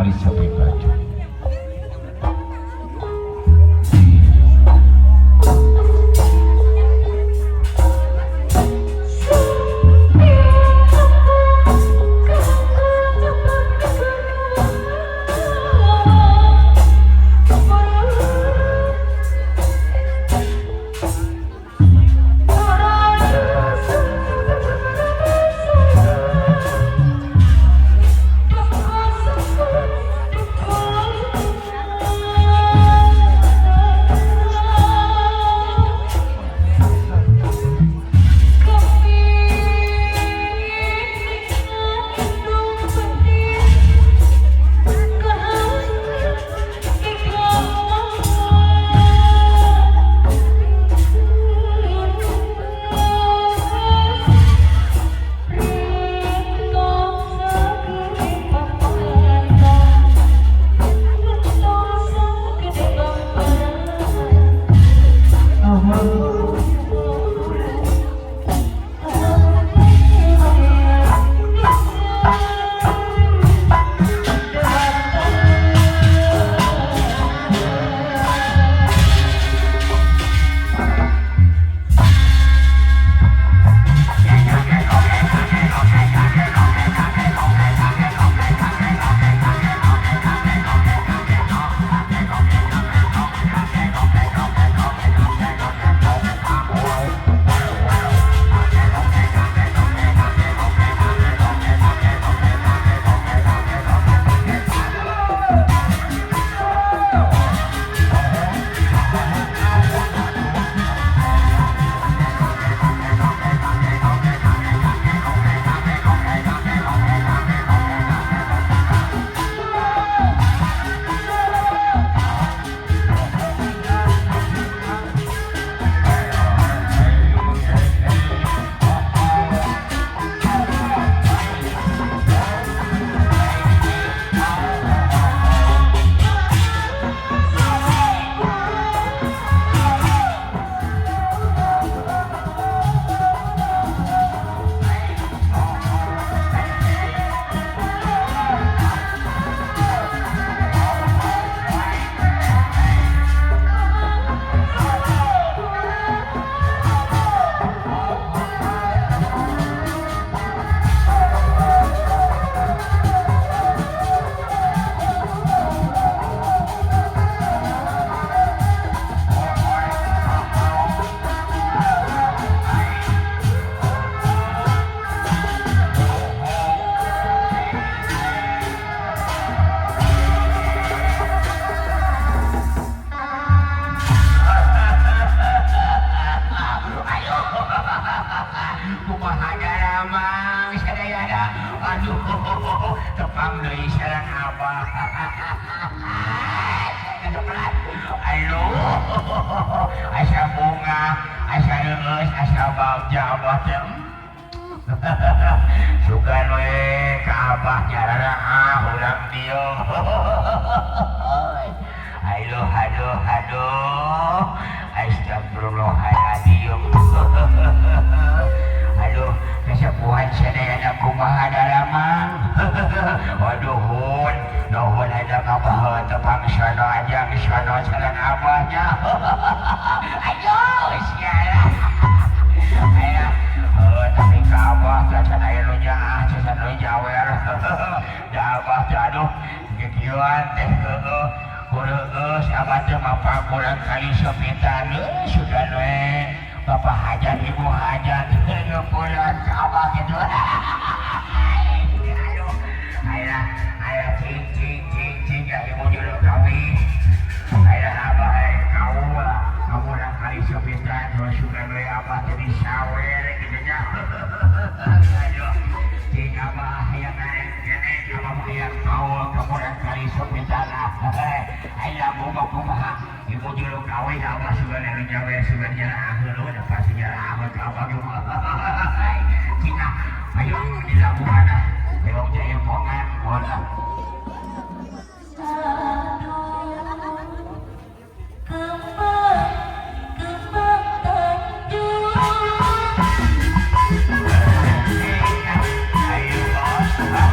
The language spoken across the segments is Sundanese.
kali sepi baju. Asa bunga, asa leueus, asa bagja abah teh. Sugan we ka abah nyarara ah urang dieu. Aduh aduh aduh. Astagfirullahaladzim. Aduh, kesepuhan sadayana kumaha daramang. Waduh, nuhun ada abah tepang sono ajang sono sareng abahnya. Aduh, sialah. Ayo, tapi ka abah cacan aya nu nyaah, cacan nu nyawer. Da abah teh aduh kikieuan teh heueuh. Heureus abah teh mapa kurang kali sepitan sudah we. Bapak hajat, ibu hajat, pulang ke abah gitu. Aduh, ayo, ayo, cing, cing, cing, cing, ya ibu jodoh kami. Ayo abah, kau lah, kamu orang kali sepitan, sudah we abah jadi sawer gitu nya. Aduh, cing abah yang naik, kene, abah yang kau, kamu orang kali sepitan. Ayo, bunga kumaha. Ibu jodoh kawin abah sudah nyawer sudah nyerah lu udah pasti nyerah ke abah gimana. Cina, ayo dilakukan ah. Ayo jaya pongan bola. Kembang, kembang Tanjung. Ayo bos. Kembang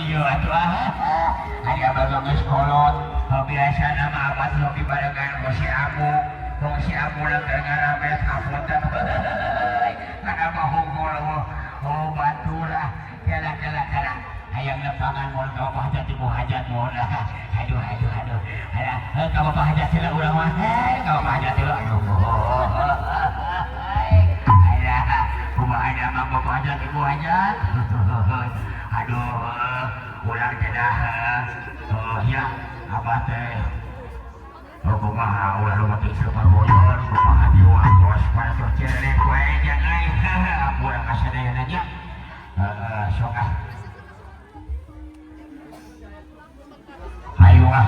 Ieu atuh ah. Ari abah geus kolot. Biasa nama abah teh hobi barengan ku si Abu. Kong si Abu lah keur ngaramet hapunten. Kana mah hungkul oh batur ah. Kela kela kela. Hayang lepangan moal ka Bapak Hajat, Ibu Hajat moal. Aduh aduh aduh. Alah, ka Bapak Hajat heula urang mah. Ka Bapak Hajat heula. Aduh. Alah, kumaha mah Bapak Hajat, Ibu Hajat. Aduh, urang teh dah. Oh ya, abah teh. Oh, kumaha ulah lu mati sabarboyon, kumaha diwakos pada cerek wae jangan euy. Ampura ka sadayana nya. Heeh, sok ah. Ayo ah.